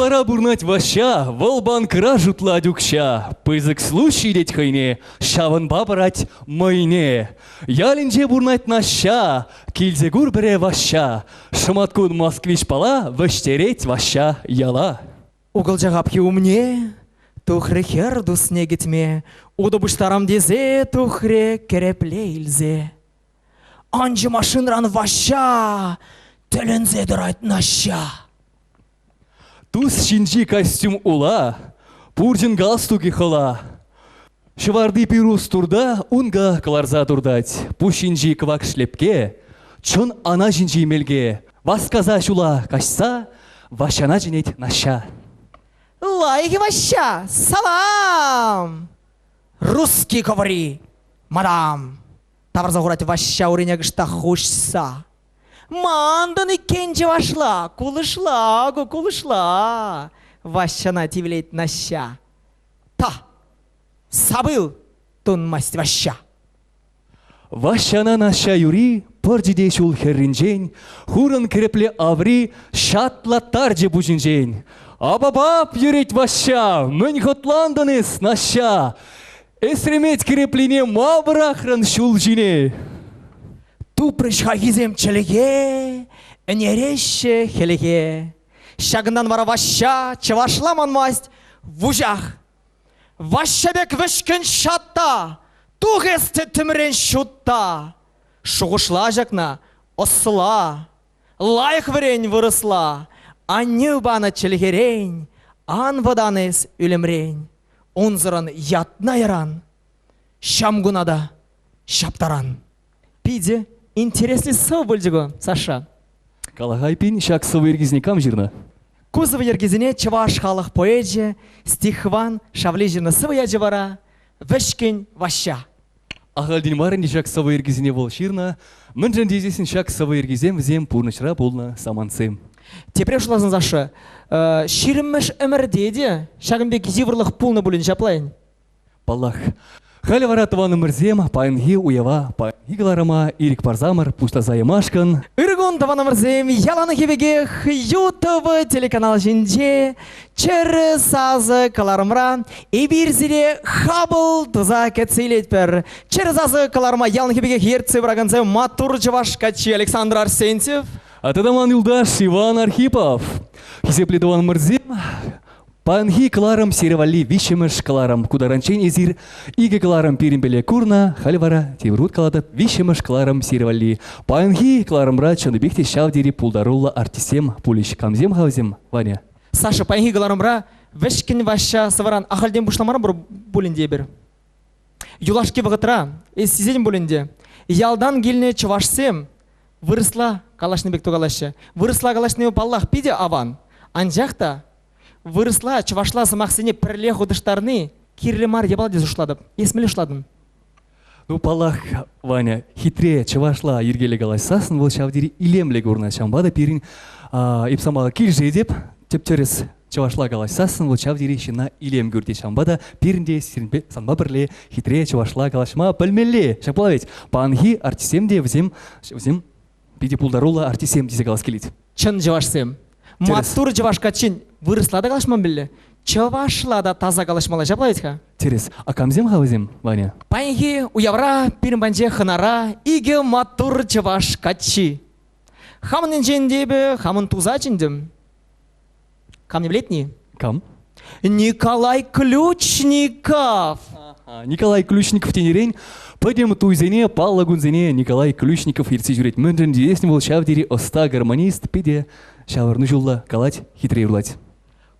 Хулара пурнать Ваҫҫа, вӑл банкра шутлать укҫа. Пысӑк случай тет хӑйне, ҫавӑнпа парать мӑйне. Ялӗнче пурнать Наҫҫа, килсе кур пӗре Ваҫҫа. Шӑматкун москвичпала вӗҫтерет Ваҫҫа яла. Укӑлча хапхи умне тухрӗ хӗр тусне кӗтме, утӑ пуҫтарам тесе тухрӗ кӗрепле илсе. Анчӗ машинран Ваҫҫа, тӗлӗнсе тӑрать Наҫҫа. Тус ҫинчи костюм ула, пурҫӑн галстукӗ хӑла. Ҫӑварти пирус турта унка кӑларса туртать. Пуҫ ҫинчи кӑвак шлепке, чӑн ана ҫинчи мелке. Васкаса ҫула каҫса Ваҫҫана чӗнет Наҫҫа. Лайӑх Ваҫҫа, салам! Русский говори, мадам! Тавӑрса хурать Ваҫҫа урине кӑштах хуҫса. Мантӑн иккен чӑвашла, кулӑшла ку, кулӑшла! Ваҫҫана тивлет Наҫҫа. Та, забыл, тунмасть Ваҫҫа. Ваҫҫана Наҫҫа юри пӑрчӗ те ҫул хӗрринчен, хурӑн кӗрепле аври ҫатлаттарчӗ пуҫӗнчен. Апапап йӗрет Ваҫҫа, мӗн хӑтлантӑн эс, Наҫҫа? Эсремет кӗреплине ма пӑрахрӑн ҫул ҫине? Тупрӗҫ хайхисем чӗлхе, ӗнереҫҫӗ хӗлӗхе. Ҫакӑнтан вара Ваҫҫа чӑвашла манмасть вуҫах. Ваҫҫа пек вӗҫкӗн ҫатта, тух эс тӗттӗмрен ҫутта. Шухӑшла ҫакна, ӑсла, лайӑх вӗрен вырӑсла. Аннӳ панӑ чӗлхерен ан вӑтан эс ӳлӗмрен. Унсӑрӑн ятна яран, ҫамкуна та ҫаптаран. Питӗ интереслӗ сӑвӑ пулчӗ ку, Саша. Кала-ха, эппин, ҫак сӑвӑ йӗркисене кам ҫырнӑ? Ку сӑвӑ йӗркисене чӑваш халӑх поэчӗ Стихван Шавли ҫырнӑ сӑвӑ ячӗ вара Вӗҫкӗн Ваҫҫа. Ахальтен мар ӗнтӗ ҫак сӑвӑ йӗркисене вӑл ҫырнӑ. Мӗншӗн тесессӗн ҫак сӑвӑ йӗркисем вӗсем пурнӑҫра пулнӑ самантсем. Тепре шутласан, Саша, ҫирӗммӗш ӗмӗрте те ҫакӑн пек йывӑрлӑх пулнӑ пулин ҫапла-и? Паллах. Халӗ вара тӑванӑмӑрсем паянхи уява, паянхи кӑларӑма ирӗк парсамӑр пуҫласа ямашкӑн. Ырӑ кун, тӑванӑмӑрсем, яланхи пекех YouTube телеканал ҫинче Чӗрӗ сасӑ кӑларӑмра эпир сире хапӑл туса кӗтсе илетпӗр. Чӗрӗ сасӑ кӑларӑма яланхи пекех ертсе пыракансем маттур чӑваш каччи Александр Арсентьев. А тата ман юлташ Иван Архипов. Хисеплӗ тӑванӑмӑрсем, паянхи кӑларӑм сире валли виҫҫӗмӗш кӑларӑм. Ку таранччен эсир икӗ кӑларӑм пирӗнпеле курнӑ, халь вара тепӗр хут калатӑп, виҫҫӗмӗш кӑларӑм сире валли. Паянхи кӑларӑмра чӑннипех те ҫав тери пултаруллӑ артистсем пулӗҫ. Камсем-ха вӗсем, Ваня? Саша, паянхи кӑларӑмра Вӗҫкӗн Ваҫҫа сӑвӑран ахальтен пуҫламарӑмӑр пулин те эпир. Юлашки вӑхӑтра, эс сисетӗн пуль ӗнтӗ, ялтан килнӗ чӑвашсем вырӑсла калаҫнӑ пек тукалаҫҫӗ. Вырӑсла калаҫни, паллах, питӗ аван. Анчах та вырӑсла, чӑвашла сӑмахсене пӗрле хутӑштарни кирлӗ мар япала тесе шутлатӑп. Эс мӗнле шутлатӑн? Ну, паллах, Ваня, хитре чӑвашла йӗркеллӗ калаҫсассӑн вӑл ҫав тери илемлӗ курӑнать. Ҫавӑнпа та пирӗн эп сама килӗшетӗп, тӗп-тӗрӗс чӑвашла калаҫсассӑн вӑл ҫав тери ҫынна илем кӳртет. Ҫавӑнпа та пирӗн те сирӗнпе санпа пӗрле хитре чӑвашла калаҫма пӗлмелле. Ҫапла ведь паянхи артистсем те вӗсем вӗсем питӗ пултаруллӑ артистсем тесе калас килет. Чӑн чӑвашсем. Маттур чӑваш каччин вырӑсла та калаҫман пӗлле, чӑвашла та таса калаҫмалла ҫапла вӗт-ха? Тӗрӗс. А камсем-ха вӗсем, Ваня? Паянхи уявра пирӗн патӗнче хӑнара икӗ маттур чӑваш каччи. Хамӑн енчен те эпӗ хамӑн туса чӗнтӗм. Кам пӗлетни? Кам? Николай Ключников! Николай Ключников тенӗрен пӗтӗм туйсене, паллӑ кунсене Николай Ключников ертсе ҫӳрет. Мӗншӗн тесен вӑл ҫав тери ӑста гармонист, питӗ ҫаврӑнӑҫуллӑ калать, хитре юрлать.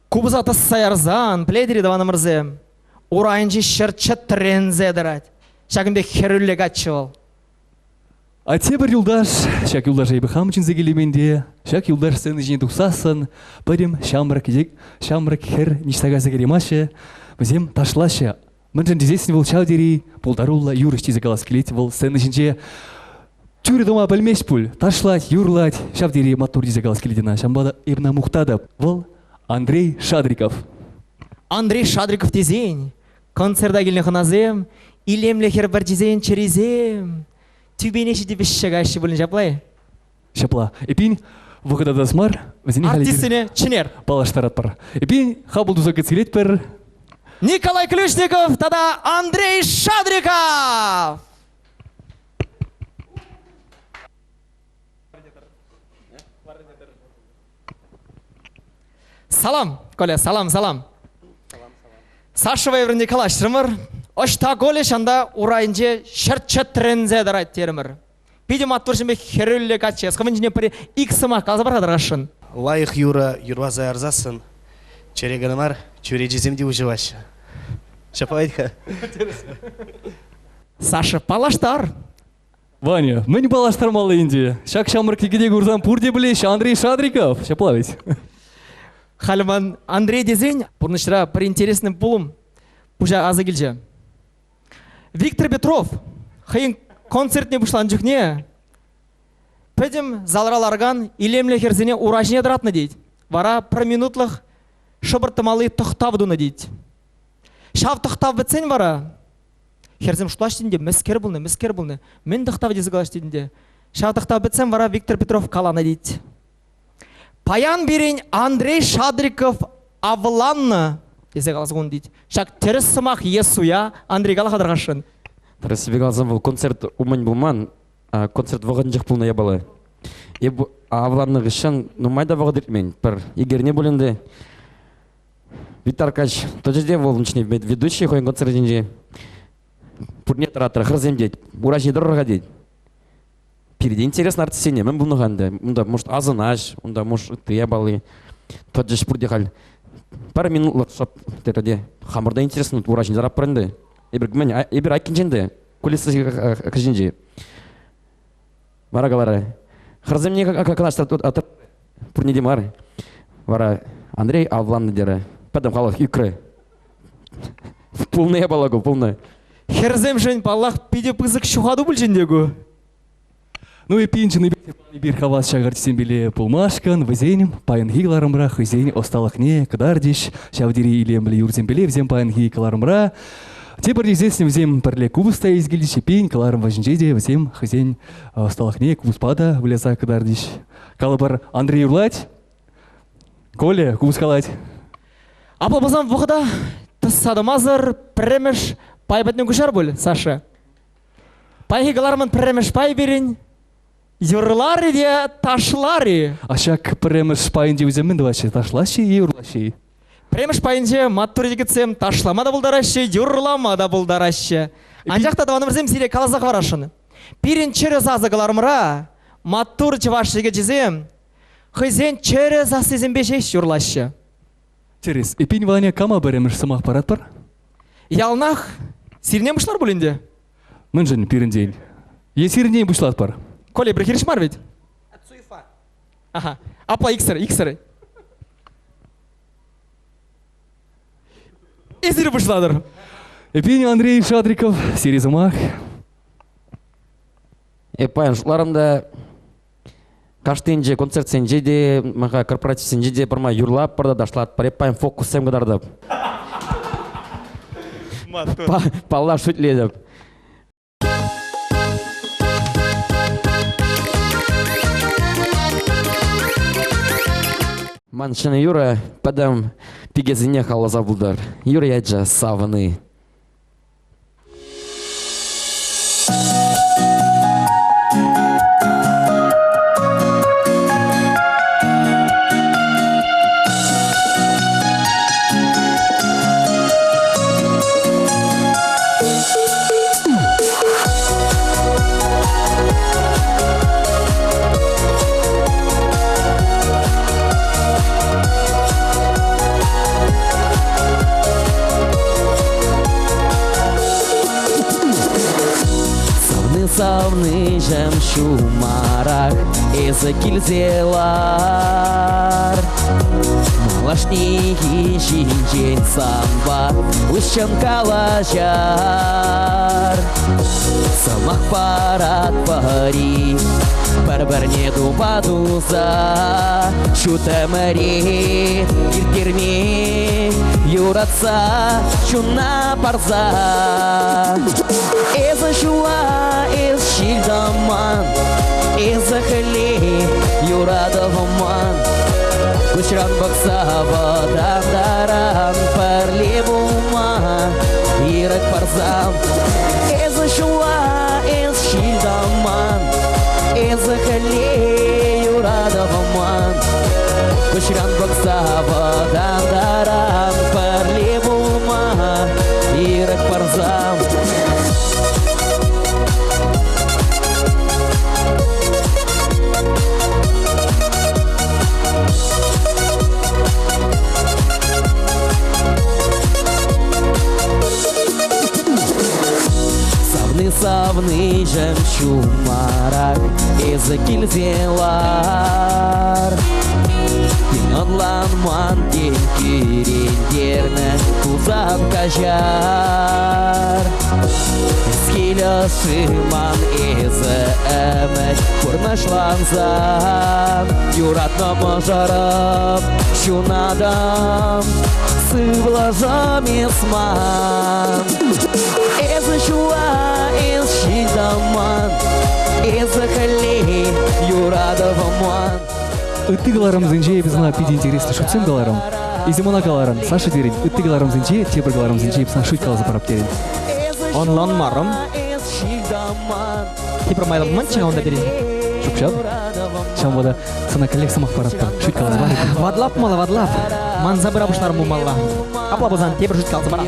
Купӑса тӑсса ярсан, пӗлетӗр-и, тӑванӑмӑрсем, урайӗнчи ҫӗр чӗтренсе тӑрать. Ҫакӑн пек хӗрӳллӗ каччӑ вӑл. А тепӗр юлташ, ҫак юлташа эпӗ хам чӗнсе килеймен те, ҫак юлташ сцена ҫине тухсассӑн пӗтӗм ҫамрӑк ҫамрӑк хӗр ниҫта кайса кӗреймаҫҫӗ, вӗсем ташлаҫҫӗ. Мӗншӗн тесессӗн вӑл ҫав тери пултаруллӑ юрӑҫ тесе калас килет. Вӑл сцена ҫинче тӳрӗ тӑма пӗлмест пуль, ташлать, юрлать, ҫав тери маттур тесе калас килет ӑна. Ҫавӑнпа та эп ӑна мухтатӑп. Вӑл Андрей Шадриков. Андрей Шадриков тесен концерта килнӗ хӑнасем, илемлӗ хӗр пӗрчисен чӗрисем тӳпене ҫити вӗҫсе каҫҫӗ пулин ҫапла-и? Ҫапла. Эпин, Вӑхӑта тас мар, вӗсене халӗ Артистсене чӗнер. паллаштаратпӑр. Эпир хапӑл туса кӗтсе илетпӗр. Николай Ключников тата Андрей Шадриков! Салам, Коля, салам, салам. Саша вӗренде калаҫрӑмӑр. Ӑҫта Коля ҫанта урайӗнче ҫӗр чӗтренсе тӑрать терӗмӗр. Питӗ маттур ҫын пек хӗрӳллӗ каччӑ. Эс хӑвӑн ҫине пӗр ик сӑмах каласа пар-ха тархасшӑн. Лайӑх юрӑ юрласа ярсассӑн чӗре кӑна мар, чӳречисем те уҫӑлаҫҫӗ. Ҫапла вӗт-ха. Саша, паллаштар. Ваня, мӗн паллаштармалли ӗнтӗ? Ҫак ҫамрӑк йӗкӗте курсан пурте пӗлеҫҫӗ Андрей Шадриков. Ҫапла вӗт. Халь ман Андрей тесен пурнӑҫра пӗр интересный пулӑм пуҫа аса килчӗ. Виктор Петров хӑйӗн концертне пуҫланӑ чухне пӗтӗм залра ларакан илемлӗ хӗрсене ура ҫине тӑратнӑ тет. Вара пӗр минутлӑх шӑпӑрт тӑмалли тӑхтав тунӑ тет. Ҫав тӑхтав пӗтсен вара хӗрсем шутлаҫҫӗ ӗнтӗ, мӗскер пулнӑ, мӗскер пулнӑ, мӗн тӑхтав тесе калаҫҫӗ ӗнтӗ. Ҫав тӑхтав пӗтсен вара Виктор Петров каланӑ тет. Паян пирӗн Андрей Шадриков авланнӑ тесе каласа хунӑ тет. Ҫак тӗрӗс сӑмах е суя Андрей кала-ха тархасшӑн. Тӗрӗссипе каласан вӑл концерт умӗн пулман, концерт вӑхӑтӗнчех пулнӑ япала. Эп авланнӑ хыҫҫӑн нумай та вӑхӑт иртмен. Пӗр ик эрне пуль ӗнтӗ. Виктор Аркадьевич тӑчӗ те вӑл унччен ведущий хӑйӗн концертӗнче. Пурне тӑратрӗ, хӗрсем тет, ура ҫине тӑрӑр-ха тет. Пирте интересно артистсене мӗн пулнӑ-ха ӗнтӗ? Унта, может, асӑнаҫ, унта, может, ытти япали. Тӑчӗҫ пурте халь. Пӗр минутлӑх шӑп терӗ те. Хамӑр та интересно, ура ҫине тӑратпӑр ӗнтӗ. Эпир мӗн, эпир айккинчен те, кулиса хыҫӗнче. Вара каларӗ, хӗрсем не калаҫса пурне те мар. Вара Андрей авланнӑ терӗ. Пӗтӗм халӑх ӳкрӗ. Пулнӑ япала ку, пулнӑ. Хӗрсемшӗн, паллах, питӗ пысӑк ҫухату пулчӗ ӗнтӗ ку. Ну эппин чӑннипе эпир хавас ҫак артистсемпеле пулмашкӑн вӗсен паянхи кӑларӑмра хӑйсен ӑсталӑхне кӑтартӗҫ. Ҫав тери илемлӗ юрсемпеле вӗсем паянхи кӑларӑмра тепӗр тесессӗн вӗсем пӗрле купӑс та илсе килчӗҫ. Эппин кӑларӑм вӗҫӗнче те вӗсем хӑйсен ӑсталӑхне купӑспа та выляса кӑтартӗҫ. Калӑпӑр, Андрей юрлать, Коля купӑс калать. Апла пулсан вӑхӑта тӑсса тӑмасӑр пӗрремӗш пай патне куҫар пуль, Саша. Паянхи кӑларӑмӑн пӗрремӗш пайӗ пирӗн юрлар-и те ташлар-и? А ҫак пӗрремӗш пайӗнче вӗсем мӗн тӑваҫҫӗ? Ташлаҫҫӗ-и, юрлаҫҫӗ-и? Пӗрремӗш пайӗнче маттур йӗкӗтсем ташлама та пултараҫҫӗ, юрлама та пултараҫҫӗ. Анчах та тӑванӑмӑрсем сире каласа хӑварасшӑн. Пирӗн чӗрӗ сасӑ кӑларӑмра маттур чӑваш йӗкӗчӗсем хӑйсен чӗрӗ сассисемпе ҫеҫ юрлаҫҫӗ. Тӗрӗс. Эппин, Ваня, кама пӗрремӗш сӑмах паратпӑр? Яланах сирне пуҫлар пуль ӗнтӗ. Мӗншӗн пирӗнтен? Е сирӗнтен пуҫлатпӑр? Коля, эпир хирӗҫ мар вӗт? Суефа. Аха. Апла иксӗр, иксӗр. Эсир пуҫлатӑр. Эппин, Андрей Шадриков, сире сӑмах. Эп паян шутларӑм та кашнинче концертсенче те, маха корпоративсенче те пӗрмай юрлатпӑр та ташлатпӑр. Эп паян фокуссем кӑтартӑп. Паллах, шӳтлетӗп. Ман ҫӗнӗ юрӑ пӗтӗм пикесене халласа пултӑр. Юрӑ ячӗ «Савни». Савни савниҫӗм ҫумарах эсӗ килсе лар. Малашнехи ҫинчен санпа уҫҫӑн калаҫар. Сӑмах паратпӑр-и пӗр-пӗрне тупа туса ҫут ӗмӗре ирттерме юратса чуна парса. Эсӗ ҫула, эс ҫил-тӑман, эсӗ хӗле. юратӑвӑмӑн. Куҫран пӑхса вӑтантаран пӗрле пулма ирӗк парсам. Эсӗ ҫула, эс ҫил-тӑман, эсӗ хӗлле юратӑвӑмӑн. Куҫран пӑхса вӑтантаран пӗрле пулма ирӗк парсам. Савни савниҫӗм ҫумарах эсӗ килсе лар. Тен ӑнланман, тен кӳрентернӗ пулсан каҫар. Килӗши ман эсӗ ӗмӗт пурнӑҫлансан юратнӑ мӑшӑрӑм ҫунатӑм сывлӑшӑм эс ман. Эсӗ ҫула эс ҫил-тӑман, эсӗ хӗлле юратӑвӑм ман. Ытти кӑларӑмсенче эпӗ сана питӗ интереслӗ шутсем каларӑм. Эсӗ мана каларӑн, Саша терӗн, ытти кӑларӑмсенче, тепӗр кӑларӑмсенче эп сана шут каласа парап терӗн. Ӑнланмарӑм. Тепӗр майлӑ пулманччӗ-ха унта пирӗн. Ҫук ҫав. Ҫавӑнпа та сана каллех сӑмах паратпӑр. Шӳт каласа пар. Ватлап мала, ватлап. Манса пыра пуҫларӑм пулмалла. Апла пулсан тепӗр шӳт каласа парас.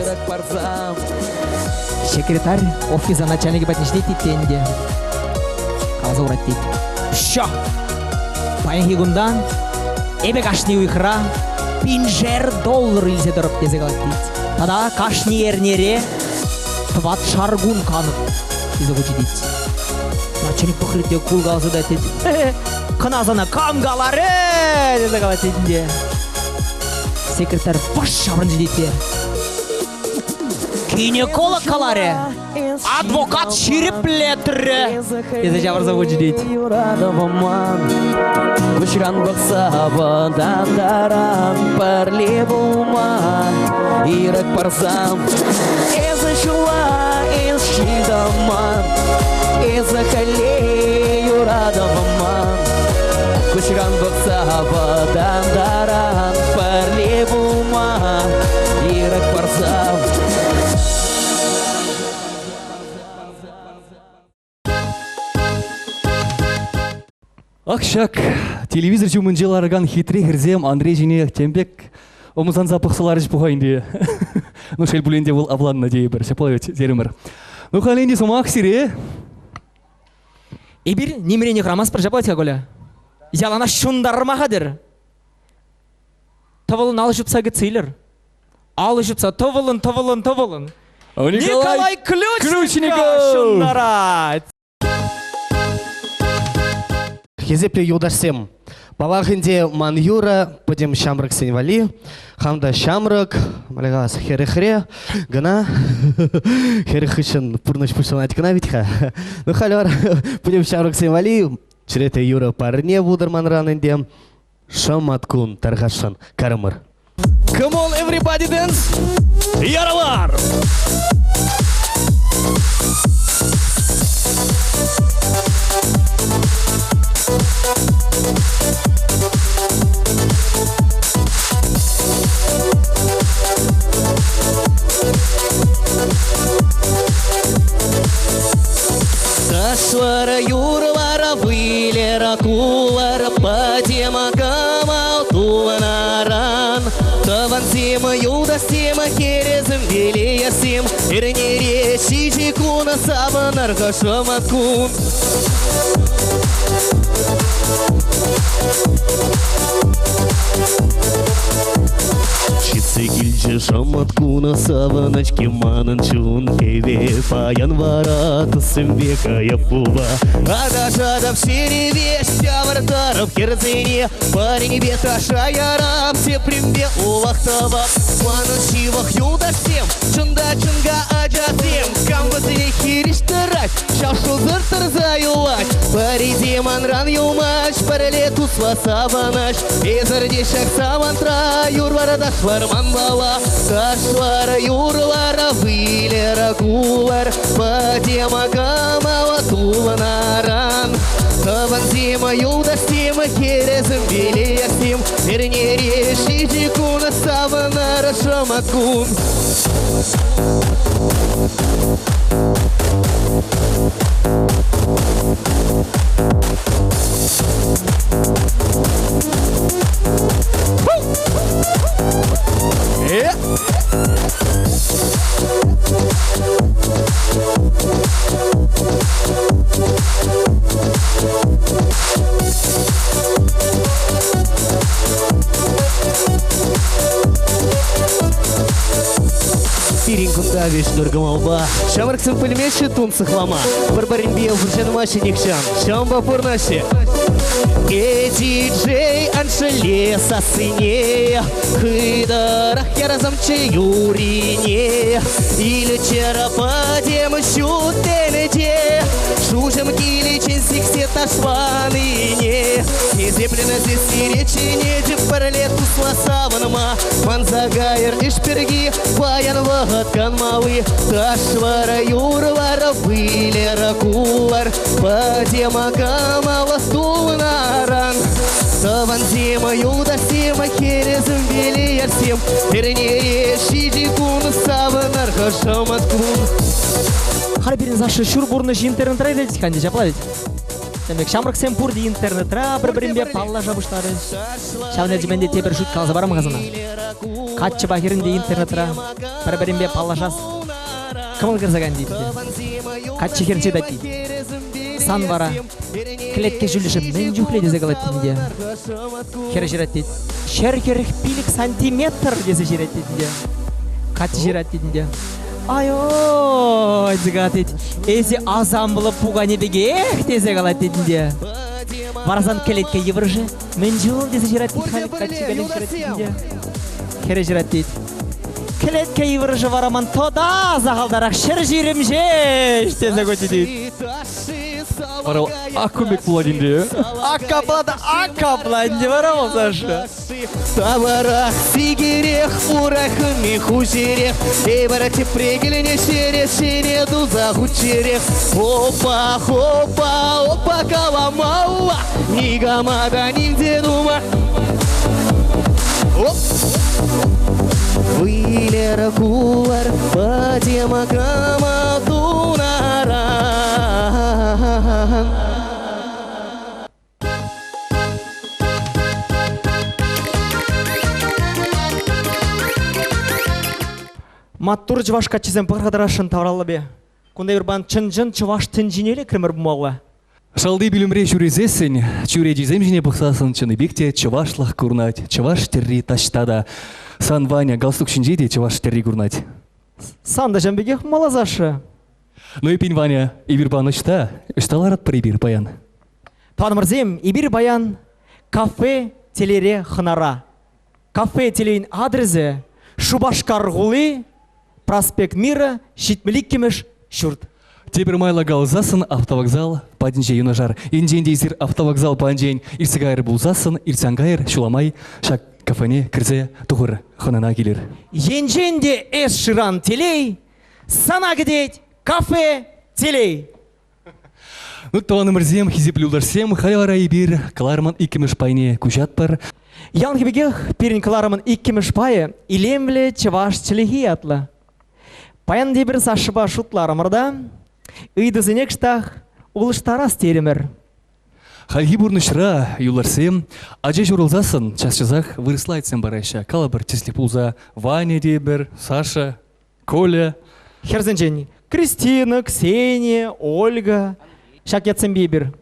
Секретарь офиса начальникӗ патне ҫитет тет те ӗнтӗ. Каласа хурать тет. Всё! Паянхи кунтан эпӗ кашни уйӑхра пиншер доллар илсе тӑрӑп тесе калать тет. Тата кашни эрнере тӑватшар кун канӑп тесе хучӗ тет. Начальник пӑхрӗ те кулкаласа та тет. Кӑна сана кам каларӗ? тесе калать тет ӗнтӗ. Секретарь пӑш ҫаврӑнчӗ тет те. Гинеколог каларӗ. Адвокат ҫирӗплетрӗ. Тесе ҫавӑрса хучӗ тет. Юратӑвӑман куҫран пӑхса вӑтантаран пӗрле пулма ирӗк парсам. Эсӗ ҫула, эс ҫил-тӑман, эсӗ хӗлле юратӑвӑман. Куҫран пӑхса вӑтантаран пӗрле пулма ирӗк парсам. Ах ҫак телевизор ҫумӗнче ларакан хитре хӗрсем Андрей ҫине тем пек ӑмсанса пӑхса ларӗҫ пуха ӗнтӗ. Ну, шел пулин те вӑл авланнӑ тейӗпӗр, ҫапла вӗт терӗмӗр. Ну, халь ӗнтӗ сӑмах сире. Эпир нимрен хӑрамастпӑр ҫапла-ха, Коля. Яланах ҫунтарма хатӗр. Тӑвӑлӑн алӑ ҫупса кӗтсе илӗр. Алӑ ҫупса тӑвӑлӑн, тӑвӑлӑн, тӑвӑлӑн. Николай Ключников ҫунтарать! Хисеплӗ юлташсем, паллах ӗнтӗ ман юрӑ пӗтӗм ҫамрӑксен валли. Хам та ҫамрӑк, мӗнле калас, хӗрӗхре кӑна. Хӗрӗх хыҫҫӑн пурнӑҫ пуҫланать кӑна вӗт-ха. Ну, халь вара пӗтӗм ҫамрӑксен валли черетлӗ юрӑ парне пултӑр манран ӗнтӗ. Шӑматкун тархасшӑн карӑмӑр. Come on, everybody dance! Яралар! Ташлара, юрлара, вылера, кулара, патема камал туланаран. Тӑвансем, юлташсем, хӗресем, телеясем, эрнере ҫичӗ кун савӑнар хӑшӑмат кун. Ҫитсе килчӗ шӑмат куна савӑнӑҫ-ке манӑн чун хӗве паян вара туссемпе каяп клуба. Аташатӑп ҫирӗпе ҫавӑртарӑп хӗрсене, парнепе таша ярап, тепринпе улах тӑвап. Манӑн ҫывӑх юлташсем, чӑн та чӑнка ачасем, кам вӗсене хирӗҫ тӑрать, ҫав шутсӑр тӑрса юлать. Пӗри манран юлмасть, пӗрле туслӑ савӑнӑҫ. Эсӗр те ҫак самантра юрлар ташлар манпала. Ташлар, юрлар, вылер, кулар, Пӗтем кӑмӑл тулнаран. Тӑвансем, юлташсем, хӗресем, вилессем, Эрнере ҫичӗ кун савӑнар шӑматкун. Пирӗн кунта веҫ нуркӑмӑлпа ҫамрӑксем пӗлмеҫҫӗ тунсӑхлама. Пӗр-пӗринпе вӑрҫӑнмаҫҫӗ нихҫан, ҫавӑнпа пурӑнаҫҫӗ. Эй, диджей, аншеле сассине Хытӑрах ярасамччӗ юрине. Илчӗр пӗтӗм ҫут тӗнче, Шуҫӑм киличчен сиксе ташланине. Хисеплӗ сире чӗнетӗп пӗрле тусла савӑнма. Манса кайӑр ӗҫ пирки паян вӑхӑт канмалли. Ташлӑр, юрлӑр, выльӑр, кулӑр, пӗтӗм кӑмӑл тулнӑран. Тӑвансем, юлташсем, хӗресем, вилӗрсем, эрнере ҫичӗ кун савӑнӑр хӑшӑмӑт кун. Халь пирӗн Саша ҫур пурнӑҫ интернетра иртет-ха ӗнтӗ, ҫапла ведь? Тем пек ҫамрӑксем пурте интернетра пӗр-пӗринпе паллаша пуҫларӗҫ. Ҫавна ӗнтӗ тепӗр шут каласа парам-ха сана. Каччӑпа хӗрӗн те интернетра пӗр-пӗринпе паллашас кӑмӑл кӗрсе кайнӑ тет. Каччӑ хӗрӗнче тет. Сан вара кӗлетке ҫӳллӗшӗ мӗн чухлӗ тесе калать тет Хӗрӗ ҫырать тет. 145 сантиметр тесе ҫырать тет ӗнтӗ. Каччӑ ҫырать тет ӗнтӗ. Ай-ой, тет. Эсӗ асамлӑ пукане пекех тесе калать тет ӗнтӗ. Вара сан кӗлетке йывӑрӑшӗ мӗн чул тесе ҫырать тет халь каччӑ каллех ҫырать тет ӗнтӗ. Хӗрӗ ҫырать тет. Кӗлетке йывӑрӑшӗ вара ман тата сахалтарах 120 ҫеҫ тесе хучӗ тет. Вара ак кун пек пулать ӗнтӗ. Акка та акка пулать ӗнтӗ вара вӑл Саша. Таварах, сикерех, урахми хуҫерех, Эпир тепре килне ҫӗре ҫӗре туса хуччерех. Опа, хопа, опа, каламалла, никама та нигде тума. Оп! Вылер кулар, пӗтӗм кама тунаран. Маттур чӑваш каччисем пӑхӑр тӑрасшӑн тавраллипе. Кунта эпир паян чӑн-чӑн чӑваш тӗнчине лекрӗмӗр пулмалла. Шалти пӳлӗмре ҫӳресессӗн, чӳречисем ҫине пӑхсассӑн чӑннипех те чӑвашлӑх курӑнать, чӑваш тӗрри таҫта та. Сан, Ваня, галстук ҫинче те чӑваш тӗрри курӑнать. Сан та ҫавӑн пекех мала, Саша. Ну, эппин, Ваня, эпир паян ӑҫта? Ӑҫта ларатпӑр эпир паян? Тӑванӑмӑрсем, эпир паян кафе телере хӑнара. Кафе телейӗн адресӗ Шупашкар хули, проспект Мира, 72-мӗш ҫурт. Тепӗр майлӑ каласассӑн автовокзал патӗнче юнашар. Енчен те эсир автовокзал патӗнчен иртсе кайрӑр пулсассӑн, иртсе ан кайӑр, ҫула май ҫак кафене кӗрсе тухӑр, хӑнана килӗр. Енчен те эс шыран телей, сана кӗтет кафе телей. Ну, тӑванӑмӑрсем, хисеплӗ юлташсем, халӗ вара эпир кӑларӑмӑн иккӗмӗш пайне куҫатпӑр. Яланхи пекех пирӗн кӑларӑмӑн иккӗмӗш пайӗ илемлӗ чӑваш чӗлхи ятлӑ. Паян тепӗр Сашӑпа шутларӑмӑр та ыйтусене кӑштах улӑштарас терӗмӗр. Хальхи пурнӑҫра юлташсем ача ҫурӑлсассӑн час-часах вырӑсла айтсем параҫҫӗ. Калӑпӑр, тӗслӗх пулса Ваня тейӗпӗр, Саша, Коля. Хӗрсенчен Кристина, Ксения, Ольга. Ҫак ятсемпе эпир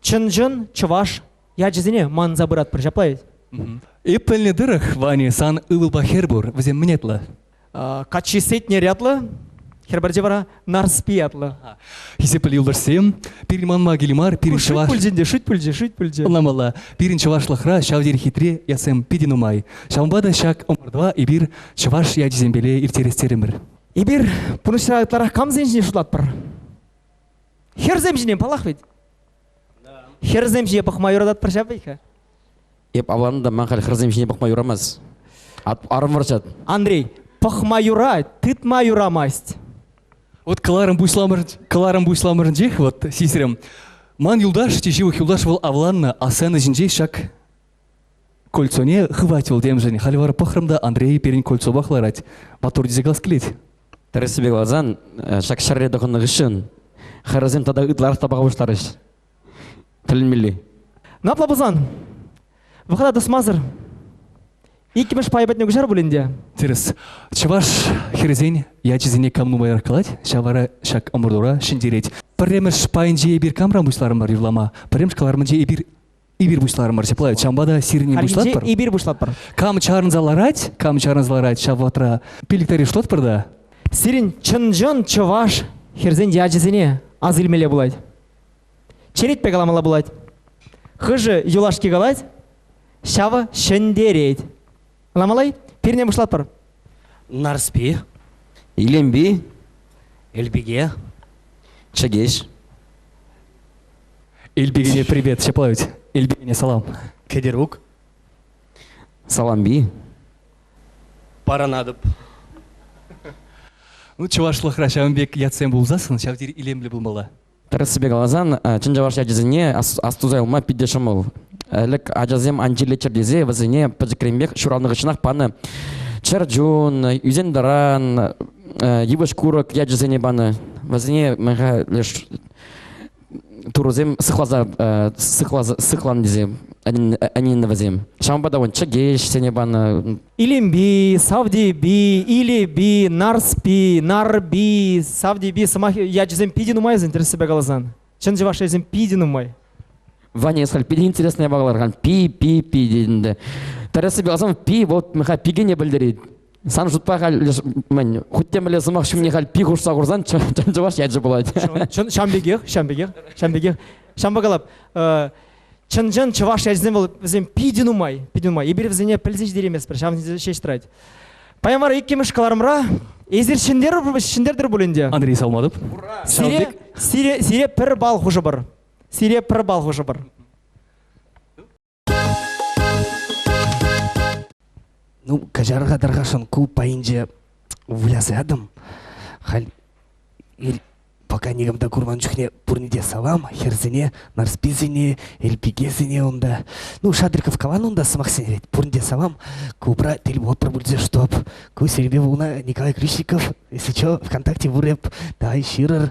чӑн-чӑн чӑваш ячӗсене манса пыратпӑр, ҫапла-и? Эп пӗлнӗ тӑрӑх, Ваня, сан ывӑлпа хӗр пур. Вӗсем мӗн ятлӑ? Каччи Сетнер ятлӑ, хӗр пӗрчи вара Нарспи ятлӑ. Хисеплӗ юлташсем, пирӗн манма киле мар, пирӗн чӑваш... Шӳт пулчӗ ӗнтӗ, шӳт пулчӗ, шӳт пулчӗ. Ӑнламалла. Пирӗн чӑвашлӑхра ҫав тери хитре ятсем питӗ нумай. Ҫавӑнпа та ҫак ӑмӑртӑва эпир чӑваш ячӗсемпеле ирттерес терӗмӗр. Эпир пурнӑҫра ытларах камсем ҫине шутлатпӑр? Хӗрсем ҫине, паллах ведь. Хӗрсем ҫине пӑхма юрататпӑр ҫав вӗт-ха. Эп авланнӑ та ман халь хӗрсем ҫине пӑхма юрамасть. Арӑм вӑрҫать. Андрей, пӑхма юрать, тытма юрамасть. Вот кӑларӑм пуҫламӑр, кӑларӑм пуҫламӑрӗнчех вот сисрӗм. Ман юлташ, чи ҫывӑх юлташ вӑл авланнӑ, а сцена ҫинче ҫак кольцоне хывать вӑл темшӗн. Халь вара пӑхрӑм та Андрей пирӗн кольцопах ларать. Маттур тесе калас килет. Тӗрӗссипе каласан, ҫак ҫӗрре тӑхӑннӑ хыҫҫӑн хӗрсем тата ытларах та пӑха пуҫларӗҫ. Тӗлӗнмелли. Ну, апла пулсан, вӑхӑта тӑсмасӑр иккӗмӗш пай патне куҫар пулин те. Тӗрӗс. Чӑваш хӗрӗсен ячӗсене кам нумайрах калать, ҫав вара ҫак ӑмӑртура ҫӗнтерет. Пӗрремӗш пайӗнче эпир камран пуҫларӑмӑр юрлама? Пӗрремӗш кӑларӑмӗнче эпир эпир пуҫларӑмӑр ҫапла. Ҫавӑнпа та сирӗн пуҫлатпӑр. Эпир пуҫлатпӑр. Кам чарӑнса ларать, кам чарӑнса ларать ҫав вӑхӑтра пилӗк шутлатпӑр та. Сирӗн чӑн-чӑн чӑваш хӗрсен ячӗсене ас илмелле пулать. Черетпе каламалла пулать. Хӑшӗ юлашки калать, ҫавӑ ҫӗнтерет. Ӑнламалла-и? Пирне пуҫлатпӑр. Нарспи. Илемпи. Элпике. Чӗкеҫ. Элпикене привет, ҫапла ведь. Элпикене салам. Кӗтерук. Салампи. Парӑнатӑп. Ну, чӑвашлӑхра ҫавӑн пек ятсем пулсассӑн ҫав тери илемлӗ пулмалла. Тӗрӗссипе каласан, чӑн чӑваш ячӗсене астуса юлма питӗ ҫӑмӑл. Ӗлӗк ачасем ан чирлеччӗр тесе вӗсене пӗчӗкренпех ҫуралнӑ хыҫҫӑнах панӑ чӗр чун, ӳсен-тӑран, йывӑҫ-курӑк ячӗсене панӑ. Вӗсене мӗн-ха леш турӑсем сыхласа сыхласа сыхланӑ тесе ӗненнӗ вӗсем. Ҫавӑнпа та вон чӗкеҫсене панӑ. Илемпи, Савтепи, Илепи, Нарспи, Нарпи, Савтепи сӑмах ячӗсем питӗ нумай вӗсен тӗрӗссипе каласан. Чӑн чӑваш ячӗсем питӗ нумай. Ваня, эс халь питӗ интересная япалалар Пи, пи, пи тетӗн Тӗрӗссипе каласан, пи вот мӗн пикене пӗлтерет. Сан шутпа халь мӗн, хуть те мӗнле сӑмах ҫумне халь пи хушса хурсан чӑн чӑваш ячӗ пулать. Чӑн, ҫам пекех, ҫам пекех, ҫам пекех. Ҫампа калап, чӑн-чӑн чӑваш ячӗсем вӑл вӗсем питӗ нумай, питӗ нумай. Эпир вӗсене пӗлсе ҫитерейместпӗр, ҫавӑн ҫеҫ тӑрать. Паян вара иккӗмӗш кӑларӑмра эсир ҫӗнтертӗр пуль ӗнтӗ. Андрей Салматов. Сире, сире, сире пӗр балл хушӑпӑр. Сире пӗр балл хушӑпӑр. Ну, каҫар-ха тархасшӑн, ку пайӗнче выляса ятӑм. Халь пока никам та курман чухне пурне те салам, хӗрсене, Нарсписене, Эльпикесене унта. Ну, Шадриков каланӑ унта сӑмахсене ведь. Пурне те салам. Клубра тӗл пулатпӑр пуль чтоб. Ку сирӗнпе пулнӑ Николай Ключников. Если чё, ВКонтакте вырӑп, давай ҫырӑр.